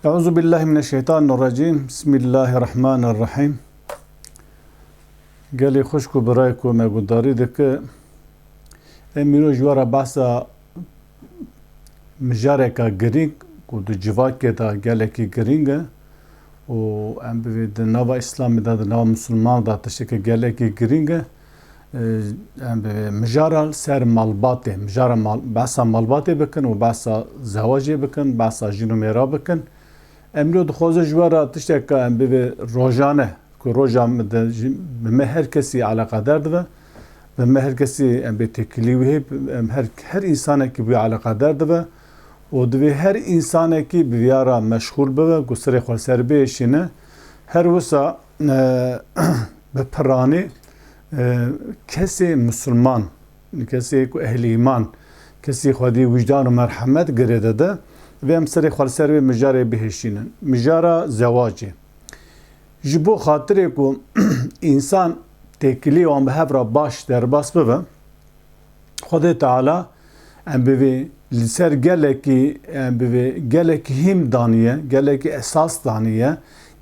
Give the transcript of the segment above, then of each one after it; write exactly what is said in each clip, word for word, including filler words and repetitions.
Euzu billahi mineşşeytanirracim. Bismillahirrahmanirrahim. Gelê xwişk û birayê ku me guhdarî dike, em îro ji we re behsa mijareka girîng ku di civakê de gelekî girîng e û em bivê di nava Îslamê de, di nava Misilman de tiştekî gelekî girîng e. Em bi mijara ser malbatê, mijara mal-, behsa malbatê bikin û behsa zewacê bikin, behsa jin û mêra bikin. Em lo dixwaze ji we re tişteke em bivê rojane, ku roja min de ji, bi me her kesî eleqedar dibe, bi me her kesî em bê têkilî wî hê, em her, her însanekî bi wî eleqedar dibe û divê her însanekî bi vîya re meşxûl bibe, ku serê xwe li ser bihêşîne. Her wisa, e, bi piranî, e, kesê misilman, kesê ku ehlî îman, kesê xwedî wijdan û merhemet girê dide, vê em serê xwe li ser vê mijarê bihêşînin. Mijara zewacê. Ji bo xatirê ku însan têkilî wan bi hev re baş derbas bibe, Xwedê Teala em bivê li ser gelekî, em bivê gelekî hîm daniye, gelekî esas daniye,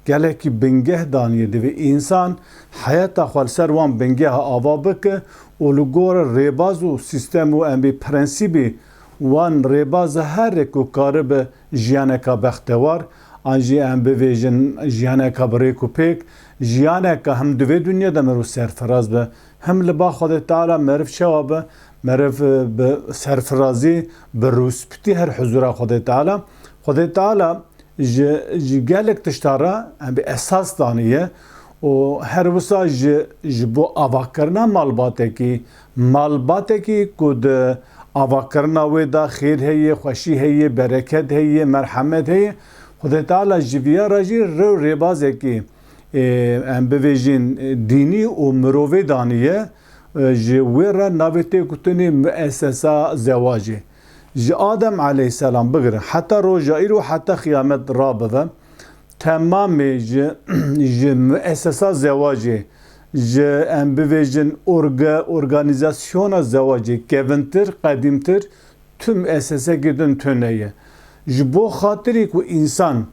gelekî bingeh daniye. Divê însan heyata xwe li ser wan bingeha ava bike û li gor rêbaz û sîstem û em bê prensîbê wan rêbaza herê ku karibe jiyaneka bextewar, an jî em bivêjin jiyaneka bi rêk û pêk, jiyaneka hem di vê dinya de mirov serfiraz be, hem li ba Xwedê Teala meriv çawa be, meriv, e, bi serfirazî, bi rûspitî her huzura Xwedê Teala. Xwedê Teala ji, ji gelek tişta re em bi esas daniye û her wisa ji, ji bo avakirina malbatekî, malbatekî ku di avakirina wê de xêr heye, xweşî heye, bereket heye, merhemet heye, Xwedê Teala ji viya re jî rê û rêbazekî, e, em bivêjin, e, dînî û mirovê daniye, e, ji wê re navê tê gotinê muesesa zewacê. Ji Adem aleyhisselam bigirin heta roja îro, heta xiyamet rabive, temamê ji, ji muesesa zewacê, ji, em bivêjin, orge-, organîzasyona zewacê kevintir, qedîmtir, tu muesesekî din tune ye. Ji bo xatirî ku însan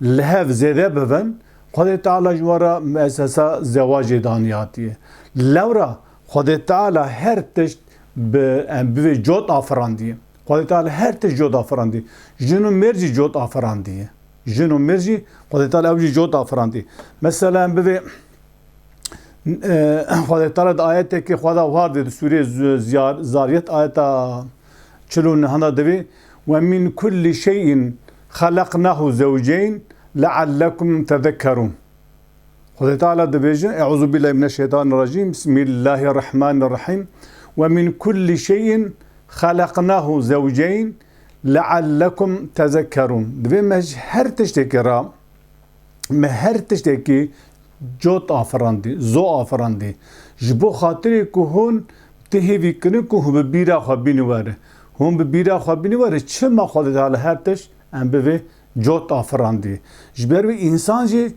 li hev zêde bibin, Xwedê Teala ji we re muesesa zewacê danî hatiye. Lewra Xwedê Teala her tişt bi, em bivê cot afirandiye. Xwedê Teala her tişt cot afirandiye. Jin û mêr jî cot afirandiye. Jin û mêr jî Xwedê Teala ew jî cot afirandiye. Mesela em bivê, e, Xwedê Teala di ayetekê xwe de wiha dê di sûrê Z-, Ziyar-, Zariyet ayeta çil û neh de divê, "Ve min kulli şeyin halaknahu zewceyn leallekum tezekkerûn." Xwedê Teala dibêje, "Euzu billahi mineşşeytanirracim. Bismillahirrahmanirrahim. Ve min kulli şeyin halaknahu zewceyn leallekum tezekkerûn." Divê me ji her tiştekî re, me her tiştekî cot afirandî, zo afirandî. Ji bo xatirê ku hûn ti hêvî kirin ku hûn bi bîra xwe bînî were. Hûn bi bîra xwe bînî were, çima Xwedê Teala her tişt em bivê cot afirandî? Ji ber wî însan jî,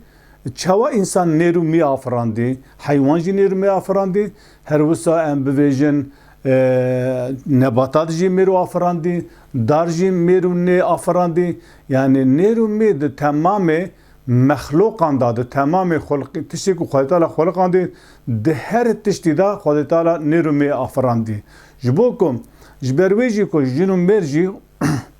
çawa însan nêr û mê afirandî, heywan jî nêr û mê afirandî, her wisa em bivêjin, e, nebatat jî mêr û afirandî, dar jî mêr û nê afirandî. Yanî nêr û mê di temamê mexlûqan de, di temamê xulqî-, tiştê ku Xwedê Teala xulqandî, di her tiştî de Xwedê Teala nêr û mê afirandî. Ji bo ku, ji ber wê jî ku jin û mêr jî,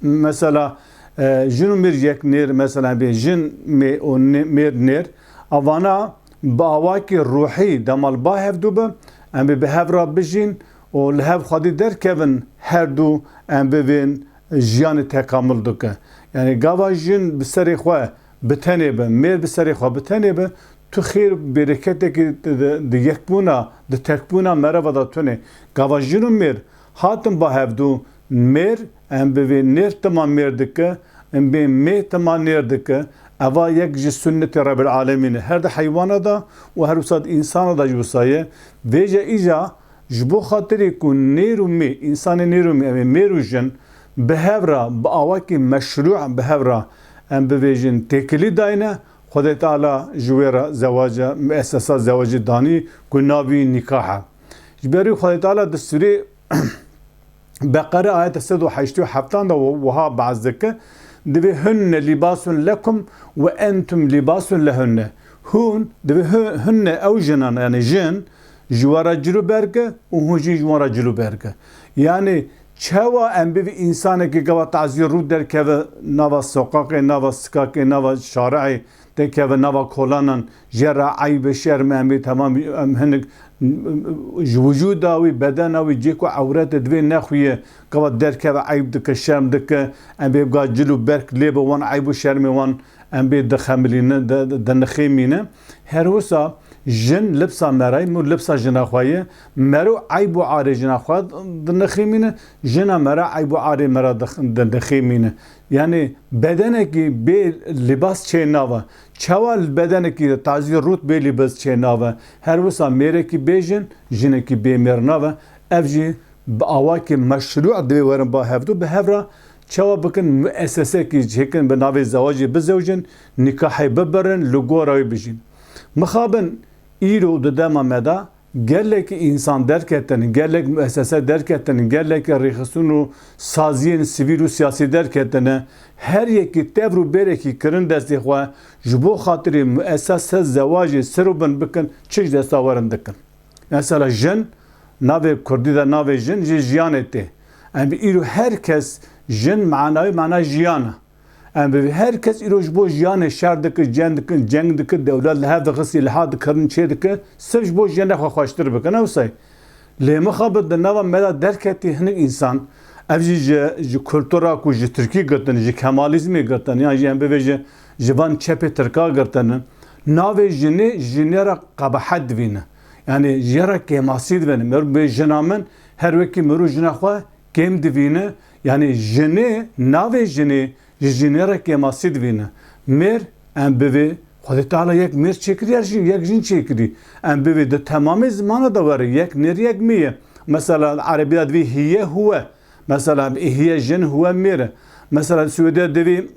mesela, e, jin û mêr jî yek nêr, mesela bê jin mê û nê-, mêr nêr, evana bi awakî ruhî dema li ba hevdû bin, em ê bi hev re bijîn û li hev xwedî derkevin, her du em bivên jiyanê tekamul dike. Yanî gava jin bi serê xwe bi tenê be, mêr bi serê xwe bi tenê be, tu xêr û bereketekî di, di, di yekbûna, di tekbûna mereva de tune. Gava jin û mêr hatin ba hevdû, mêr, em bivê nêr tima mêr dike, em bê mê tima nêr dike. Eva yek ji sunnetê Rebbil Alemîn e. Her di heywana de û her wisa di însana de jî wisa ye. Vêce îca Ji bo xatirê ku nêr û mê, însanê nêr û mê, em ê mêr û jin bi hev re, bi awakî meşrû bi hev re, em bivêjin têkilî dayne, Xwedê Teala ji wê re zewaca, muessesa zewacê danî ku navî nîkah e. Ji ber wî Xwedê Teala di sûrê Beqere ayeta sed û heştê û heftan de wi-, wiha behs dike, divê hunne lîbasun lekum ve entum lîbasun lehunne. Hûn, divê hu-, hunne ew jinan, yanî jin, ji we re cilûberg e û hûn jî ji wan re cilûberg e. Yanî çawa em bivî însanekî gava tazî rû derkeve nava soqaqê, nava sikakê, nava şarihê, derkeve nava kolanan, jê re eyb e, şerm e, em ê temam, em hinek ji wicûda wî, bedena wî, cê ku ewret e, divê nexuye, gava derkeve eyb dike, şerm dike, em bê ga cil û berk lê bi wan eyb û şermê wan, em bê dixemilîne, di, di, dinixêmîne. Her wisa jin libsa merayî, mû libsa jina xwe ye, mero eyb û arê jina xwe dinixêmîne, jina mera eyb û arê mera dix-, dinixêmîne. Yanî bedenekî bê lîbas çê nava. Çawa bedenekî tazî rût bê lîbas çê nava. Her wisa mêrekî bê jin, jinekî bê mêr nava. Ev jî bi awakî meşrû divê werin ba hevdu, bi hev re çawa bikin, muesesekî çêkin, bi navê zewacê bizewicin, nîkahê bibirin, li gora wî bijîn. Mixabin îro di dema me de gelekî însan derketin, gelek muesese derketin, gelekî rêxistin û saziyên sivîl û siyasî derketine, her yekî tevr û bêrekî kirin destê xwe, ji bo xatirê muesese zewacê ser û bin bikin, çi ji desta werin dikin. Mesela jin, navê kurdî de navê jin jî jiyanê tê. Em bi îro her kes jin manayê mana jiyan e. Em bi her kes îro ji bo jiyanê şer dike, ceng dike, ceng dike, dewlet li hev dixistî, li ha dikirin çê dike, sirf ji bo jiyanê xwe xweştir bikin. Ew say. Lê mixabin di nava me de derketî hinek însan, ev jî ji, ji kultura ku ji tirkî girtin, ji kemalizmê girtin, yan jî em bivêjin ji van çepê tirka girtin, navê jinê, jinê re qebehet divîne. Yanî jê re kêmasî divîne. Mirov bê jina min, her wekî mirov jina xwe kêm divîne. Yanî jinê, navê jinê ji jinê re kêmasî divîne. Mêr, em bivê, Xwedê Teala yek mêr çêkirî, yek jin, yek jin çêkirî. Em bivê di temamê zimana de were, yek nêr, yek mê ye. Mesela Erebî de divê hiye, huwe. Mesela hiye jin, huwe mêr e. Mesela Swêdê divê,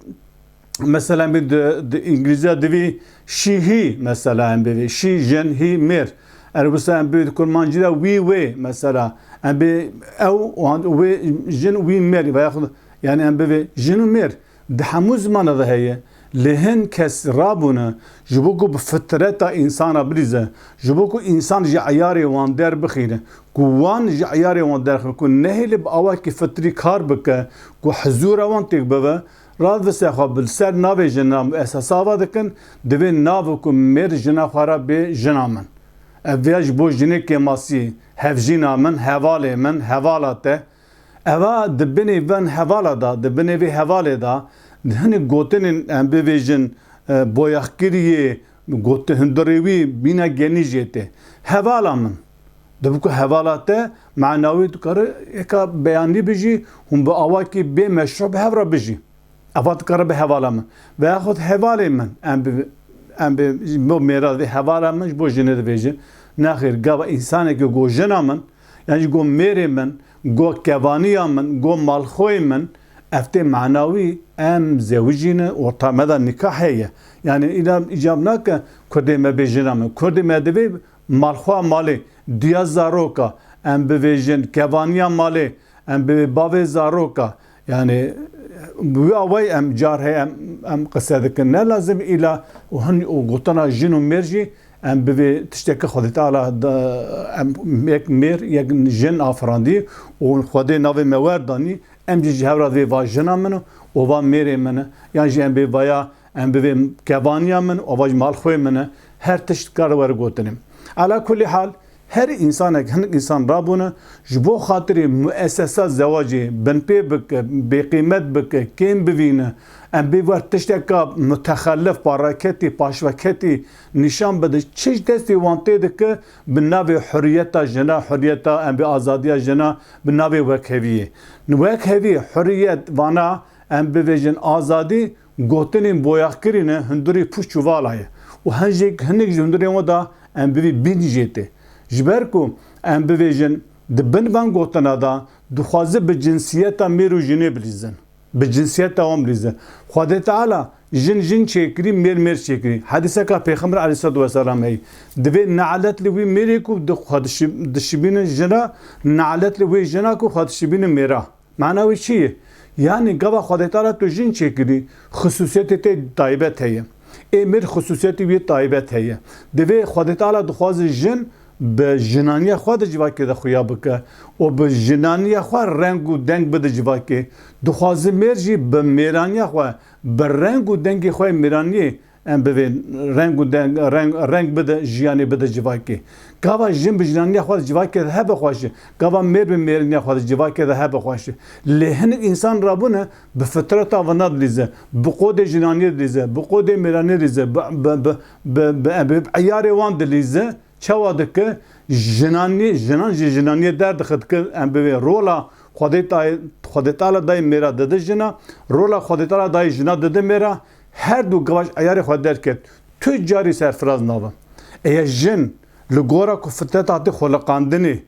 mesela em bê di, di Îngilîzî de divê she, he, mesela em bivê she jin, he mêr. Er wisa em bivê di Kurmancî de we, wê, mesela em bê ew, wan, wê jin, wî mêr, veya xwe, yanî em bivê jin û mêr. Di hemû zimana de heye. Lê hin kes rabûne, ji bo ku bi fitreta însana bilîze, ji bo ku însan ji eyarê wan derbixîne, ku wan ji eyarê wan derxin, ku nehêle bi awakî fitrî kar bike, ku hizûra wan têk bibe, radivise xwe bi ser navê jina muesesa ava dikin, divê nav ku mêr jina xwe re bê jina min. Ev vêya ji bo jinê kêmasî, hevjîna min, hevalê min, hevala te, Eva di binê van hevala de, di binê vê hevalê de, di hinek gotinên em bivêjin, e, boyaxkiriyê, gotin hundirê wî bîna genî jê tê. Hevala min. Dibi ku hevala te manawî dikare eka beyanî bijî, hûn bi awakî bê meşru bi hev re bijî. Eva dikare bi hevala min. Veya xwe hevalê min, em bi, em bi, bo mêra vê hevala min ji bo jinê divêjin. Nexêr, gava însanekî go jina min, Yan jî go mêrê min, go kevaniya min, go malxoyê min, ev tê manawî em zewicîne, orta me de nîkah heye. Yanî îna îcab nake Kurdê me bê jina min. Kurdê me divê malxwa malê, diya zaroka, em bivêjin kevaniya malê, em bivê bavê zaroka. Yanî, bi wî awayî em car heye em, em qise dikin. Ne lazim îla û hin û gotina jin û mêr jî em bivê tiştekî Xwedê Teala da, em yek mêr, yek jin afirandî û Xwedê navê me wer danî, em jî ji hev re divê va jina min û va mêrê min e. Yan jî em bê vaya, em bivê kevaniya min û va jî malxwê min e. Her tişt kar were gotinê. Ala kulî hal, Her însanek, hinek însan rabûne, ji bo xatirê muesesa zewacê binpê bike, bêqîmet bike, kêm bivîne, em bê wer tişteka mutexelif, paraketî, paşveketî nîşan bide. Çi ji destê wan tê dike, bi navê huriyeta jina, huriyeta em bê azadiya jina, bi navê wekheviyê. Wekhevî, huriyet, vana em bivêjin azadî, Gotinên boyaxkirî ne hundirê pûç û vala ye û hin jî hinek ji hundirên we de em bivî bîn jê tê. Ji ber ku em bivêjin di bin van gotina de dixwaze bi cinsiyeta mêr û jinê bilîzin. Bi cinsiyeta wan bilîzin. Xwedê Teala jin jin çêkirî, mêr mêr çêkirî. Hedîseka Pêxember aleyhisselatu vesselam heye. Divê nalet li wî mêrê ku di xwe dişi-, dişibînin jina, nalet li wê jina ku xwe dişibînin mêra. Mana wê çi ye? Yanî gava Xwedê Teala tu jin çêkirî, xisûsiyetê te taybet heye. Ê mêr xisûsiyetê wî taybet heye. Divê Xwedê Teala dixwaze jin bi jinaniya xwe di civakê de xuya bike û bi jinaniya xwe reng û deng bide civakê. Dixwaze mêr jî bi mêraniya xwe, bi reng û dengê xwe mêraniyê em bivê reng û deng, reng, reng bide, jiyanê bide civakê. Gava jin bi jinaniya xwe di civakê de hebe xweş e. Gava mêr bi mêraniya xwe di civakê de hebe xweş e. Lê hinek însan rabûne bi fitreta vana dilîze, bi qodê jinaniyê dilîze, bi qodê mêraniyê dilîze, bi, bi, bi, bi, bi, bi, bi eyarê wan dilîze. Çawa dike? Jinanî, jinan ji jinaniyê derdixe, dike em bivê rola Xwedê tay-, Xwedê Teala dayê mêra dide jina, rola Xwedê Teala dayê jina dide mêra, her du gava ji eyarê xwe derket. Tu carî serfiraz nabe. Eya jin li gora ku fitreta hatî xuliqandinê,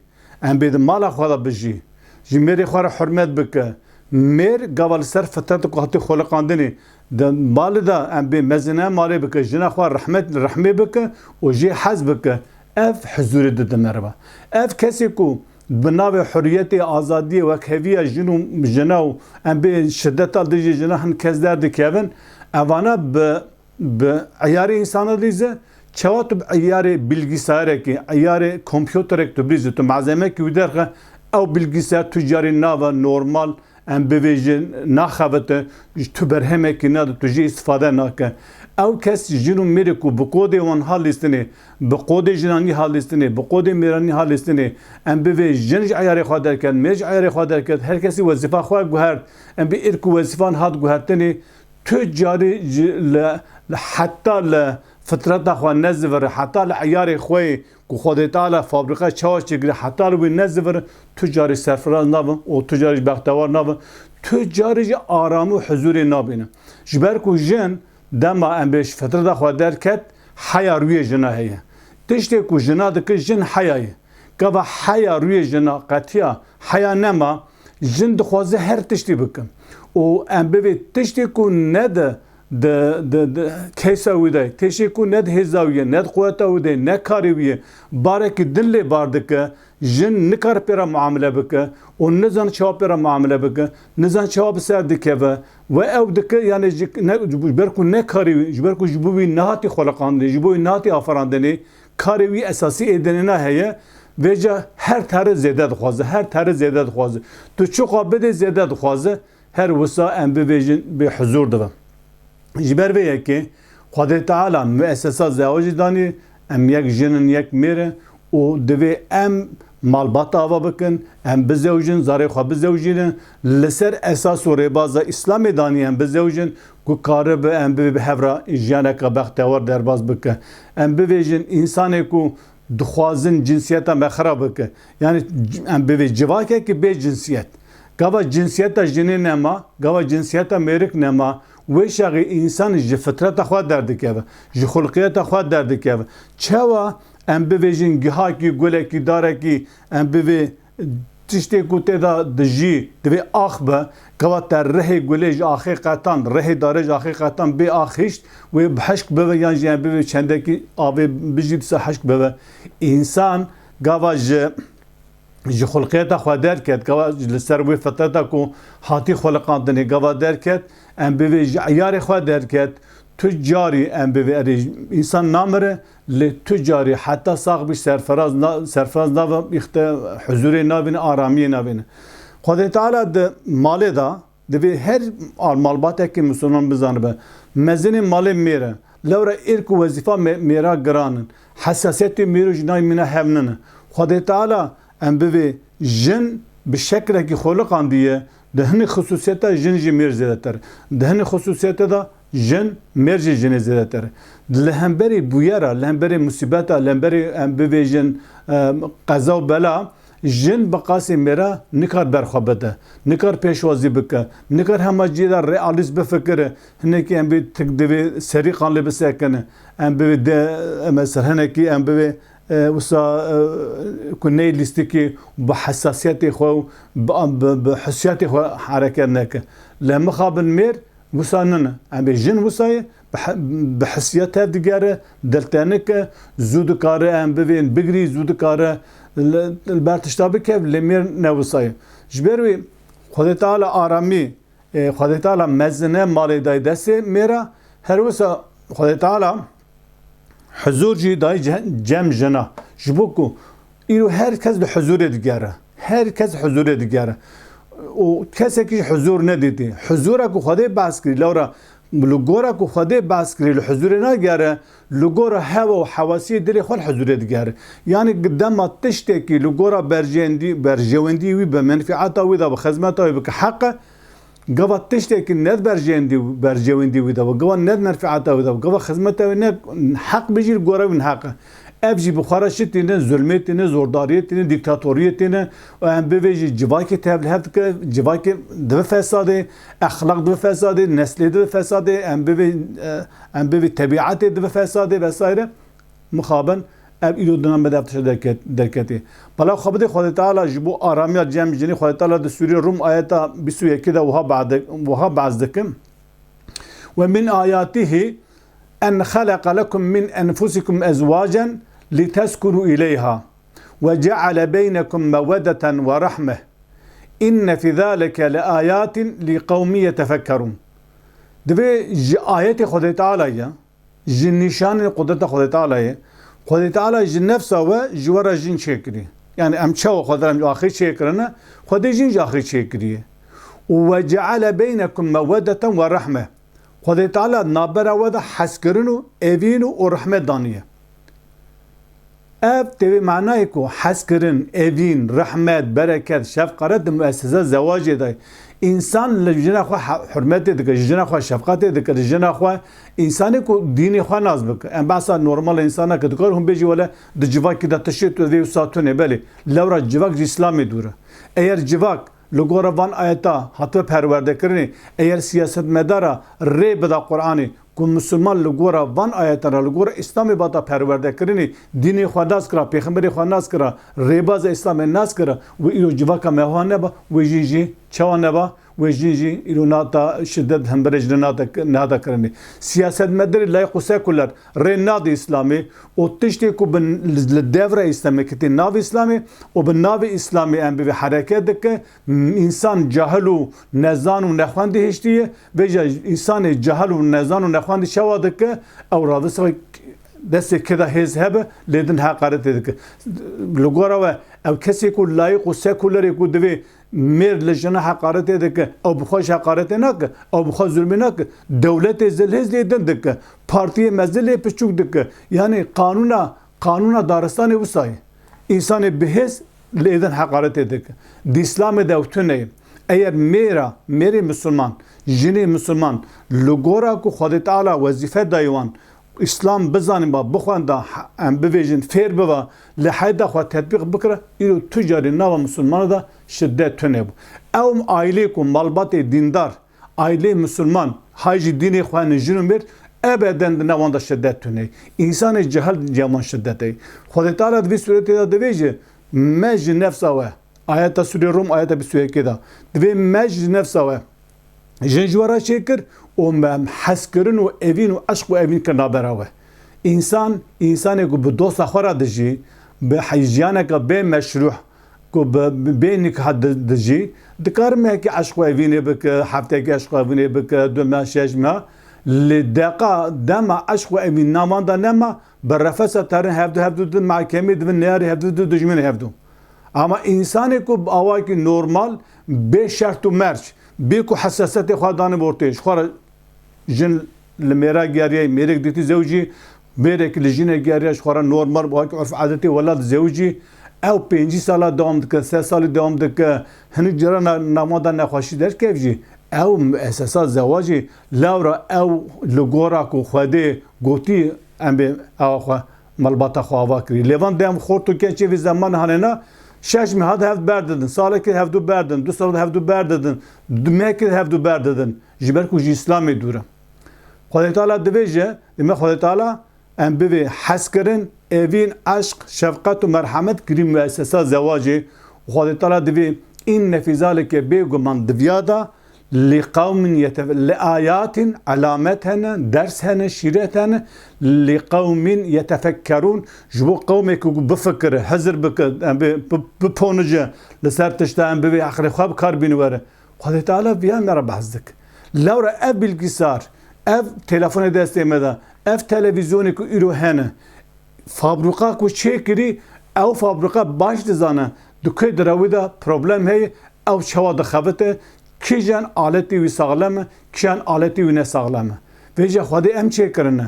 em bê di mala xwe de bijî, ji mêrê xwe re hurmet bike. Mêr gava li ser fitret ku hatî xuliqandinê, di malê de em bê mezine malê bike, jina xwe rehmet, rehmê bike û jê hez bike. Ev huzûrê dide meriva. Ev kesê ku bi navê hurriyetê, azadiyê, wekheviya jin û jina û em bê şideta dijî jina hin kes derdikevin, evana bi bi eyarê însana dilîze, çawa tu bi eyarê bilgisayarekî, eyarê kompûterek tu bilîze, tu malzemekî wî derxe, ew bilgisayar tu carî nabe normal, em bivêjin, naxebite, tu berhemekî nade, tu jê îstifade nake. Ew kes jin û mêrê ku bi qodê wan halîstinê, bi qodê jinanî halîstinê, bi qodê mêranî halîstinê, em bivê jin ji eyarê xwe derket, mêr ji eyarê xwe derket, her kesî wezîfa xwe guhert, em bi êrk û wezîfan hat guhertinê, Tu carî ji, li, li heta li fitreta xwe nezivire, heta li eyarê xwe yê ku Xwedê Teala fabrîka çawa çêkiriye, heta li wî nezivire, tu carî serfiraz nabin û tu carî ji bextewar nabin, tu carî jî aramî û huzûrê nabîne. Ji ber ku jin dema em bê ji fitreta xwe derket, heya rûyê jina heye. Tiştê ku jina dike, jin heya ye. Gava heya rûyê jina qetiya heya nema, jin dixwaze her tiştî bike. Û em bivê tiştê ku ne di, di, di, di keysa wî de ye, tiştê ku ne di hêza wî ye, ne di quweta wî de ye, ne karê wî ye, barekî din lê bar dike, jin nikare pê re muamele bike û nizane çawa pê re muamele bike, nizane çawa bi ser dikeve. We ew dike, yanî ji, ne, ji ber ku ne karê wî, ji ber ku ji bo wî nehatî xuliqandinê, ji bo wî nehatî aferandinê, karê wî esasî ê dinê ne heye, vêca her terî zêde dixwaze, her terî zêde dixwaze. Tu çiqa bidê zêde dixwaze, her wisa em bivêjin bê huzûr dibe. Ji ber vê yekê Xwedê Teala muesesa zewacê danî, em yek jin in, yek mêr in û divê em malbata ava bikin, em bizewjin, zarê xwe bizewjînin, li ser esas û rêbaza Îslamê danî em bizewjin, ku karibe em bi, bi hev re jiyaneke bextewar derbas bike. Em bivêjin, însanê ku dixwazin cinsiyeta me xirab bike, yanî c-, em bivê civakekî bê cinsiyet. Gava cinsiyeta jinê nema, gava cinsiyeta mêrik nema, wê şexî însan ji fitreta xwe derdikeve, ji xulqiyeta xwe derdikeve. Çawa em bivêjin gihakî, gulekî, darekî, em bivê tiştê ku tê de dijî, divê ax be, gava te rihê gulê ji axê qetan, rihê darê ji axê qetan bê ax hişt, wê bi hişk bibe yan jî em bivê çendekî avê bijî dîsa hişk bibe. Însan gava ji, ji xulqiyeta xwe derket, gava li ser wê fitreta ku hatî xuliqandinê gava derket, em bivê ji eyarê xwe derket, tu carî em bivê erê însan namire, lê tu carî heta sax bî serfiraz na-, serfiraz nave îxte huzûrê navîne, aramiyê navîne. Xwedê Teala di malê de divê her al-, malbatekî misilman bizanibe. Mezinê malê mêr e. Lewra êrk û wezîfa me-, mêra giran in. Hesasiyetê mêr û jinayê mîna hev nine. Xwedê Teala em bivê jin bi şekilekî xoliqandiye, di hinek xisûsiyeta jin ji mêr zêdetir. Di hinek xisûsiyete de jin mêr ji jinê zêdetir. Li hemberî bûyera, li hemberî musîbeta, li hemberî em bivêjin, e, qeza û bela, jin bi qasê mêra nikar ber xwe bide, nikar pêşwazî bike, nikar hema cihê de realîst bifikire. Hinekî em bê tik divê serî qanlê bisekine. Em bivê de, em ser hinekî em bivê, e, wisa, e, ku ney lîstikî bi hesasiyetê xwe û bi, bi, bi hissiyatê xwe hereket neke. Lê mixabin mêr wisa nine. Em bê jin wisa ye, bi he-, bi hissiyat tev digere, diltenik e, zû dikare em bivên bigirî, zû dikare li, li ber tişta bikev, lê mêr ne wisa ye. Ji ber wê Xwedê Teala aramî E, Xwedê Teala mezine malê dayê destê mêra, her wisa Xwedê Teala huzur jî dayê ce-, cem jina. Ji bo ku îro her kes li huzurê digere. Her kes huzurê digere. Û kesekî jî huzur nedîtî. Huzura ku Xwedê behs kirî, lewra li gora ku Xwedê behs kirî li huzurê nagere, li gora hewa û hewasiyê dilê xwe li huzurê digere. Yanî dema tiştekî li gora berjewendî-, berjewendî wî bi menfîeta wî de, bi xizmeta wî bike heq e, gava tiştekî ne di berjewendî, berjewendî wî de be, gava ne di menfîeta wî de be, gava xizmeta wî ne heq be jî li gora wî neheq e. Ev jî bi xwe re şitîne, zulmê tîne, zordariyê tîne, dîktatoriyê tîne. Û em bivê jî civakê tevlihev dike, civakê dibe fesadê, exlaq dibe fesadê, neslê dibe fesadê, em bivê, e, em bivê tebîetê dibe fesadê vesaire. Mixabin, ev îro dina me de ev tişt derket-, derketê. Bala xwe bidê Xwedê Teala ji bo aramiya cem jinê, Xwedê Teala di Sûrê Rum ayeta bîst û yekê de wiha bade-, wiha behs dikim. Ve min ayatihi en xeleqa lekum min enfusikum ezwacen liteskunu ileyha ve ceale beynekum meweddeten ve rahmeh. İnne fi zalike le ayatin li qewmi yetefekkerun. Divê ji ayetê Xwedê Teala ye, ji nîşanên qudreta Xwedê Teala ye. Xwedê Teala ji nefsa we ji we re jin çêkirî. Yani em çawa Xwedê em ji axirî çêkirine, Xwedê jin ji axirî çêkiriye. Û ve ceale beynekum meweddeten ve rahme. Xwedê Teala nabera we de hezkirin û evîn û, û rehmet daniye. Ev tevê manayê ku hezkirin, evîn, rehmet, bereket, şefqaret di muessese zewacê de. Însan li jina xwe he-, hurmetê dike, ji jina xwe şefqetê dike, li jina xwe, însanê ku dînê xwe nas bike. Em behsa normal însana ke dikar hûn bêjî wele di civakî de tiştê tu vê wisa tune, belê. Lewra civak ji Îslamê dûr e. Eger civak li gora van ayeta hatibe perwerdekirinê, eger siyasetmedara rê bida Qur'anê, ku misilman li gora van ayetan re, li gora Îslamê bata perwerdekirinê, dînê xwe nas kira, pêxemberê xwe nas kira, rêbaza Îslamê nas kira, wê îro civaka me wa neba, wê jî jî çawa neba, wê jî jî îro nata şidet hemberê ji nata, nata kirinê. Siyasetmedarê layîq û sekuler rê nade Îslamê û tiştê ku bi, li, li devre Îslamê kitê nav Îslamê û bi navê Îslamê em bivê hereket dike, m-, însan cahil û nezan û nexwendî hiştiye, vêca însanê cahil û nezan û nexwendî çawa dike, ew radise destê kê de hêz hebe, lê din heqaretê dike. Li gora we ew kesê ku layîq û sekulerê ku divê mêr li jina heqaretê dike, ew bi xwe ji heqaretê nake, ew bi xwe zulmê nake, dewletê zilhêz lê din dike, partiyê mezin lê piçûk dike. Yanî qanûna, qanûna daristanê wisa ye. Însanê bihêz li êdin heqaretê dike. Di Îslamê de ew tune ye. Eger mêra, mêrê misilman, jinê misilman li gora ku Xwedê Teala wezîfe dayî wan, Îslam bizanîn ba, bixwenda, em bivêjin fêr biba, li heyda xwe tetbîq bikira, îro tu carî nava misilmana de şidet tune bû. Ew aîlê ku malbatê dîndar, aîlê misilman, hay jî dînê xwe ne jin û mêr, ebeden di nav wan de şidet tune. Însanê cehil cem wan şidet e. Xwedê Teala di vî sûretê de divêje, me ji nefsa we, ayeta Sûrê Rum, ayeta bîst û yekê de, divê me ji nefsa we jin ji we re çêkir û me hezkirin û evîn û eşq û evîn kir nabera we. Însan, însanê ku bi dosta xwe re dijî, bi he-, jiyaneke bê meşrûh, ku bi, bi bê nîka di-, dijî, dikare mehekî eşq û evînê bike, heftekî eşq û evînê bike, du meh, şeş meh, lê deqa dema eşq û evîn nav wan de nema, bi refesa terin hevdu, hevdu di mehkemê dibin neyarê hevdu, di dijminê hevdu. Ama însanê ku bi awakî normal, bê şert û merc, bê ku hesasiyetê xwe danî bi ortê, ji xwe re jin li mêra geriya, mêrek dîtî zewicî, mêrek li jinê geriya, ji xwe re normal bi wekî urf adetê welat zewicî, ew pêncî sala dewam dike, sed salî dewam dike, hinek cara na-, nav wan de nexweşî derkev jî, ew muessesa zewacê, lewra ew li gora ku Xwedê gotî, em bê ewa xwe, malbata xwe ava kirî. Lê van dem xort û keçê vî zeman hanêna, şeş meh hadi hevdu berdidin, salekê hevdu berdin, du sal hevdu berdidin, du mehekê hevdu berdidin. Ji ber ku ji Îslamê dûr e. Xwedê Teala divêje, dime Xwedê Teala em bivê hezkirin, evîn, eşq, şefqet û merhemet kirî muessesa zewacê. Xwedê Teala divê, inne fî zalike, bêguman di viya de, li qewmin yete-, li ayatin, elamet hene, ders hene, şîret hene, li qewmin yetefekkerûn, ji bo qewmekî ku bifikire, hizir bike, em bi, bi, biponice li ser tişta, em bivê eqlê xwe bi kar bîne were. Xwedê Teala viya me re behs dik. Lewra ev bilgisar, ev telefonê destê me de, ev televîzyonê ku îro hene, fabrika ku çêkirî, ew fabrika baş dizane, di ku di rewî de problem heye, ew çawa dixebite, kîjan aletî wî saxlem e, kîjan aletî wî ne saxlem e. Vêca Xwedê em çêkirine.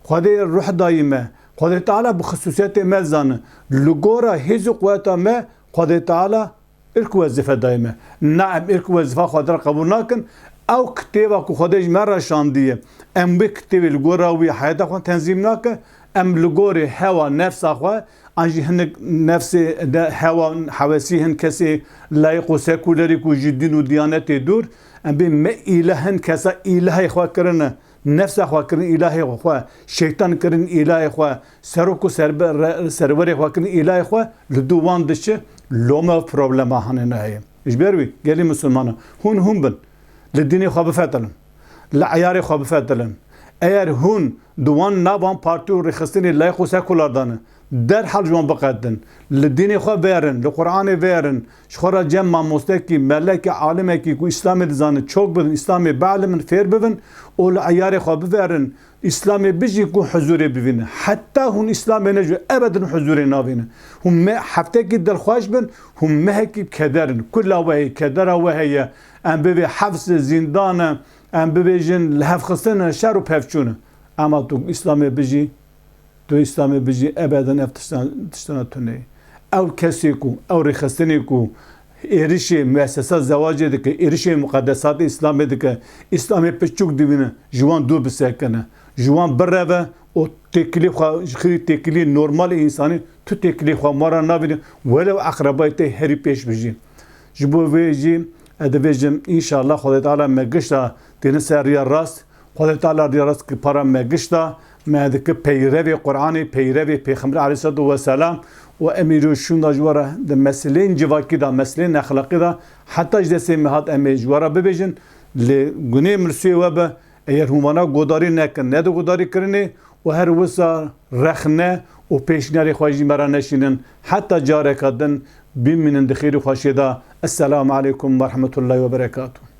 Xwedê ruh dayî me. Xwedê Teala bi xisûsiyetê me dizane. Li gora hêz û quweta me Xwedê Teala irk û wezîfe dayî me. Na em irk û wezîfa Xwedê re qebûl nakin. Ew kitêba ku Xwedê ji me re şandiye, em wê kitêbê li gora wî heyata xwe tenzîm nake. Em li gorê hewa nefsa xwe, an jî hinek nefsê de hewa hewesî hin kesê layîq û sekulerî ku ji dîn û diyanetê dûr, em bê me îlah hin kesa îlahê xwe kirine. Nefsa xwe kirin îlahê xwe, şeytan kirin îlahê xwe, serok û serbe-, re-, serwerê xwe kirin îlahê xwe, li dû wan diçe lome û problema hanê neheye. Ji ber wî gelî misilmana, hûn hûn bin. Li dînê xwe bifetilin. Li eyarê xwe bifetilin. Eger hûn di wan navan partî û rêxistinê layîq û sekular dane, derhal ji wan biqedin. Li dînê xwe verin, li Qur'anê verin, ji xwe re cem mamostekî, melekî, alimekî ku Îslamê dizane çok bibin, Îslamê bielimin, fêr bibin û li eyarê xwe biverin, Îslamê bijî ku huzûrê bivînin. Heta hûn Îslamê nejû, ebedin huzûrê navînin. Hûn me heftekî dilxweş bin, hûn mehekî keder in. Kula we heye, kedera we heye. Em bivê hefs, zîndan e, em bibêjin lihevxistin e, şer û pevçûn e. Ema tu Îslamê bijî, Tu Îslamê bijî, ebeden ev tiştan, tiştana tune ye. Ew kesê ku, ew rêxistinê ku êrişê muessesa zewacê dike, êrişê muqedesatê Îslamê dike, Îslamê piçûk dibîne, ji wan dûr bisekine. Ji wan bireve û têkilî xwe, ji xirî têkilî normal ê însanî, tu têkilî xwe ma re navînî, welew eqrebayê te herî pêş bijî. Ji bo vê jî ez dibêjim, înşallah Xwedê Teala me gişta têne ser riya rast, Xwedê Teala riya rast ki para me gişta, me dike peyrevê Qur'anê, peyrevê Pêxemberê aleyhisselatu vesselam û em îro şûnda ji we re di meseleyên civakî de, meseleyên exlaqî de, heta ji destê me hat em ê ji we re bibêjin, lê gunê mirsiyê we be, eger hûn vana godarî nekin, ne di godarî kirinê û her wisa rexne û pêşniyarê xwe jî me re neşînin, heta careka din bimînin di xêr û xweşiyê de. Esselamu aleykum ve rahmetullahi ve berekatuh.